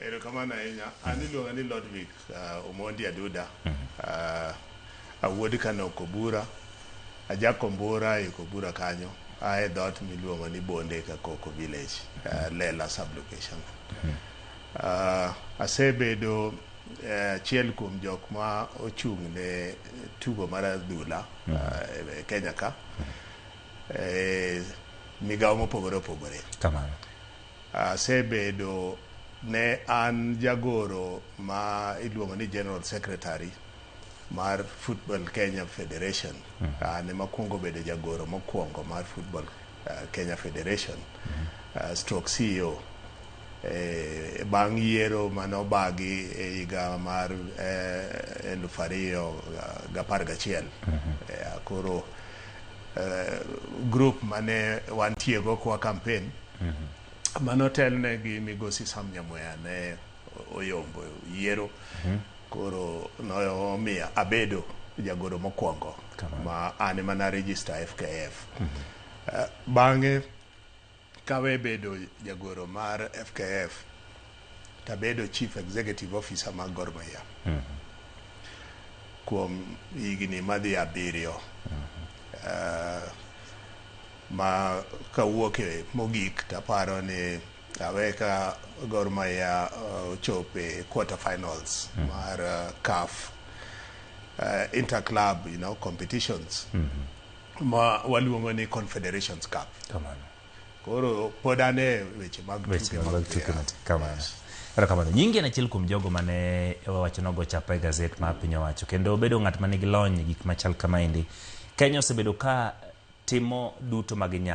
Erokamano ahinya. An iluonga ni Lodwick Omondi Aduda. Awuod Kano Kobura. Aja Kombura e Kobura kanyo. Ae dhoot miluongo ni Bonde Kakoko Village, Lela sub-location. Asebedo achiel kuom jok ma ochung' ne tugo mar adhula e Kenya ka. E migawo mopogore opogore. Kamano. Asebedo ne an jagoro ma iluongo ni General Secretary mar Football Kenya Federation. An ema akwongo bedo jagoro mokwongo mar Football Kenya Federation stroke CEO. Bang' yiero mane obagi e higa mar 2011. Koro group mane wantiego kwa campaign manotelne gi migosi Sam Nyamweya ne oyombo yiero. Koro nomiyo abedo jagoro mokwongo ma an ema na register FKF. Bang'e kawe bedo jagoro mar FKF tabedo Chief Executive Officer mar Gor Mahia kuom higni madhi 7. Ma kawuok e mogik taparo ni awe ka Gor Mahia ochope quarter finals mar CAF interclub competitions ma waluongo ni Confederations Cup. Kamano. Koro pod an e weche mag weche tuke mag mag tuke mpira. Kamano. Erokamano. Nyingi en achiel kuom jogo mane wawacho nogo chapa e gazet mar piny owacho kendo obedo ng'at manigi lony e gik machal kamaendi. Kenya osebedo ka timo duto ma ginyalo.